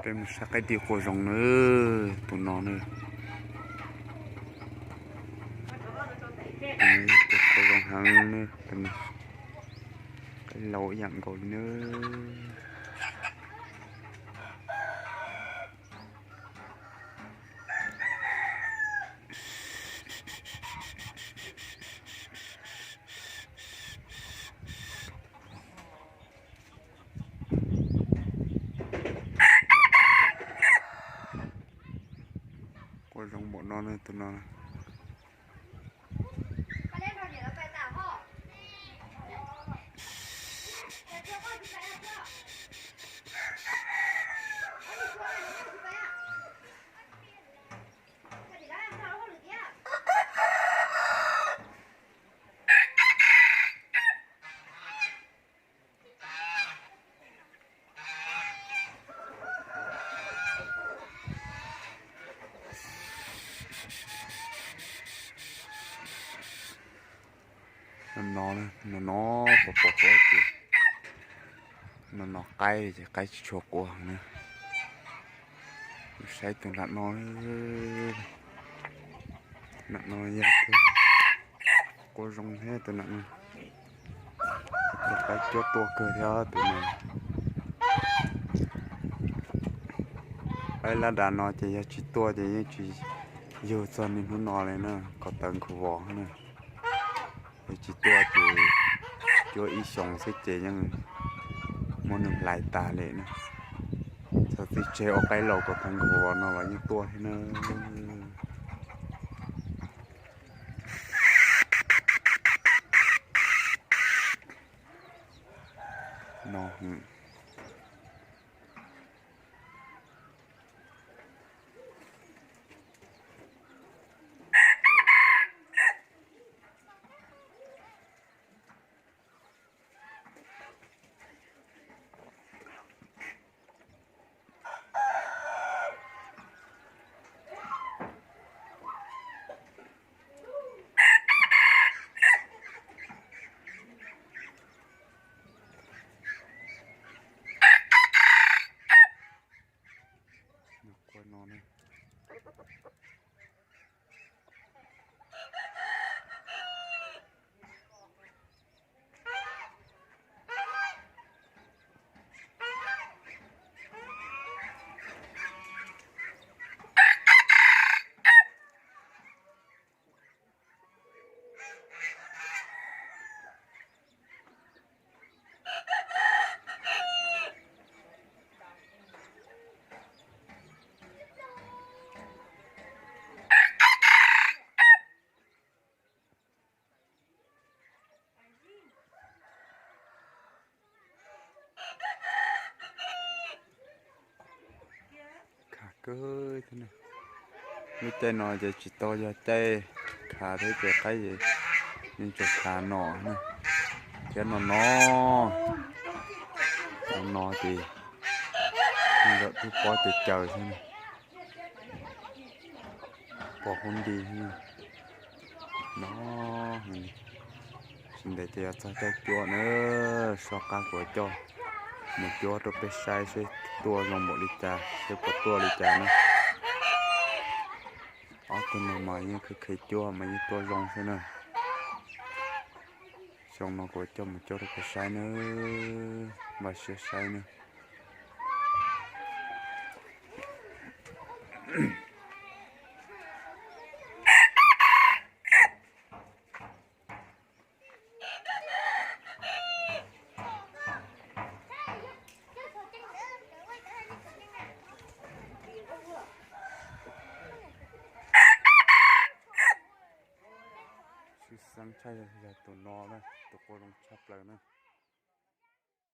Peb mus saib qaib dib quaj zoo na, tus no na. Tus no yog tus quaj zoo heev na, tus no qaib laus ib yam nkaus li na. Quaj zoo npaum no ne, tus no. No, no, no, pos pos huab ces no, no qaib ces qaib tsis tshua quaj na. Saib tus nram no, nram no yog tus quaj zoo thiab tus nram no. Tus qaib cuab tuaj kawg thiab tus no. Qaib lab das no ces yog tsis tuaj ces yeej tsis yug txog niaj hnub no li na, ko taw nkhaus vos na. Yog tsis tuaj ces cuab ib xyoos xwb ces yeej muab nws hlais tas li na. Txog txij tseg ua qaib laus ko taw nkhaus vos no los yeej tuaj thiab na. No. Khav kawg thiab ne. Lub caij no ces tsis tau yog caij khav thiab ces qaib yeej tsuas khav no thiab no no. No no ces zaum twb pob ces caws xwb ne. Pos huab nti no. Tsis ntev ces yuav txog caij cuab na. Soj qab kuv coj mus cuab rau peb saib seb tuaj zoo npaum li cas, seb puas tuaj li cas na. Ob tug no mas yeej kheev kheev cuab mas yeej tuaj zoo xwb na. Xyoo no kuv coj mus cuab rau peb saib na, npaj siab saib na. Xwb xeeb tshaj yog tus no na, tus quaj zoo tshaj plaws na.